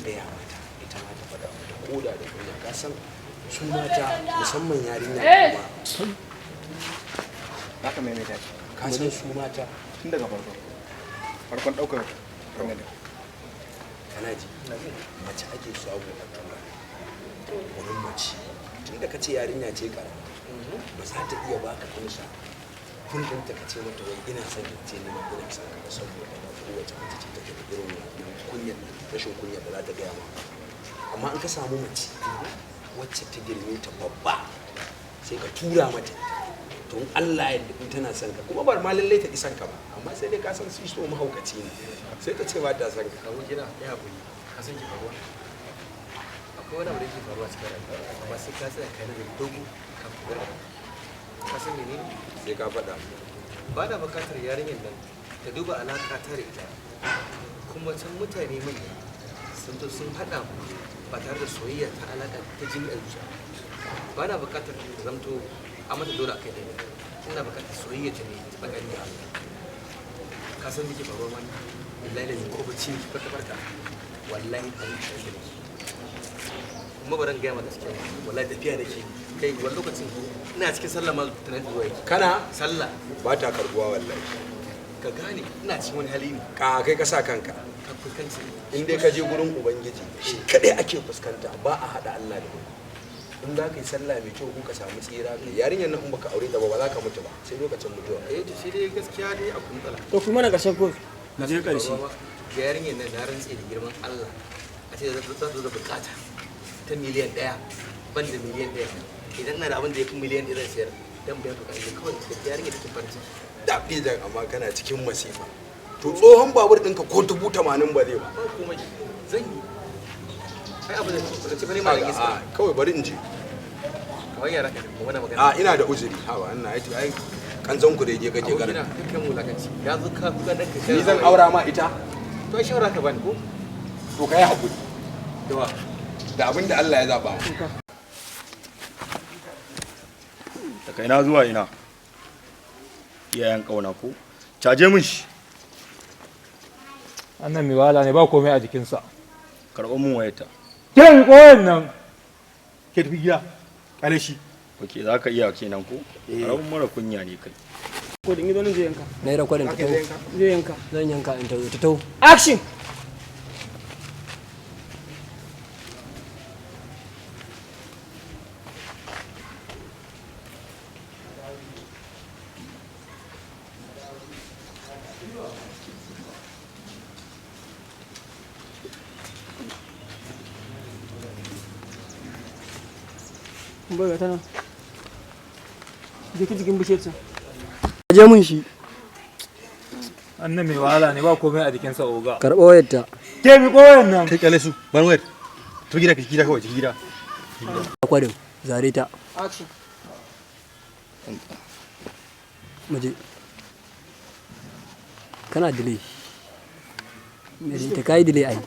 Gaya mata, ita ma ta faɗa mata koda da kunya. Ka san su mata, musamman yarinya kuma. Za ka maimaita shi. Ka san su mata. Tun daga farko, farkon ɗaukar wannan. Kana ji, mace ake samu a tura wurin mace. Tun da ka ce yarinya ce karama, ba za ta iya baka amsa kun ɗinta ka ce mata wai ina son ki, ce ni ma ina son ka ba, saboda ba kowace mace ce take da irin wannan kunyar, rashin kunyar da za ta gaya ma. Amma in ka samu mace wacce ta girme ta babba, sai ka tura mata ita, to in Allah ya yarda in tana son ka, kuma ba ma lallai ta ki son ka ba, amma sai dai ka san su so mahaukaci ne, sai ta ce ba ta son ka. Abokina, ya haƙuri. Ka san ke faruwa, akwai wani abu da yake faruwa cikin rayuwa, amma sai ka tsaya kai nazari dogo kafin ka gane. Ka san menene? Sai ka faɗa. Ba na buƙatar yarinyar nan ta duba alaƙa ta da ita, kuma can mutane manya sun zo sun haɗa mu ba tare da soyayya ta alaƙa ta jini a zuciya. Ba na buƙatar ta zamto a mata dole a kai ne. Ina buƙatar soyayya ta ne ta tsakani da Allah. Ka san me ke faruwa? Ma ni wallahi da ko bacci ne farka farka, wallahi a zuciya ke nake. Kuma baran gaya ma gaskiya, wallahi tafiya nake kai. Wani lokacin ina cikin sallah ma tunanin zuwa yake. Kana sallah. Ba ta karbuwa wallahi. Ka gane ina cikin wani hali ne. Ka kai ka sa kanka. Ka fuskanci. In dai ka je gurin Ubangiji, shi kadai ake fuskanta, ba a haɗa Allah da wani. In za ka yi sallah mai kyau ko ka samu tsira, kai yarinyar nan in baka aure ta ba, ba za ka mutu ba sai lokacin mutuwa. Eh, to sai dai gaskiya dai akwai matsala. To, ku mana ƙarshen ko. Na je ƙarshe. Ga yarinyar nan, na rantse da girman Allah, a ce za ta zo da bukata ta miliyan 1, ban da miliyan 1. Idan na da abin da ya fi miliyan 1, zan sayar dan biyan bukata kawai da yarinyar take farin ciki. Daɗi jan, amma kana cikin masifa. To, tsohon babur ɗinka ko 80,000 ba zai ba. Ba komai, zan yi. Ai abu da ka ce fa ne ma da a kawai bari in je. Kawai yara ka kuma wannan magana. A ina da uzuri. Ha ba ina ai ai kanzon ku da je kake abokina ganin. Kakkan wulakanci ya zo ka kuka dan ka. Ni zan aura ma ita. To ai shawara ka bani ko? To, kai hakuri. Dawa. Da abin da Allah ya zaba mu. Daga ina zuwa ina? Iyayen ƙauna ko caje min shi. Annan mai wahala ne, ba komai a jikinsa. Karɓar mun wayarta. Ke, mi koyan nan. Ke, tafi gida, kale shi. Ok, za ka iya kenan ko? Rabin mara kunya ne kai. Ko din gidan zai yanka. Na yi rakwadin ta taho. Zai yanka. Zan yanka in ta zo ta taho. Action. Bai ta nan. Jiki jikin bishiyar can. Je mun shi. Annan mai wahala ne, ba komai a jikinsa, oga. Karɓo wayarta. Ke, mi koyan nan. Kai, kyale su, ban wayar, tafi gida, gida kawai, tafi gida. Rakwadin zare ta. Action. Muje. Kana delay. Me ta kai delay ai.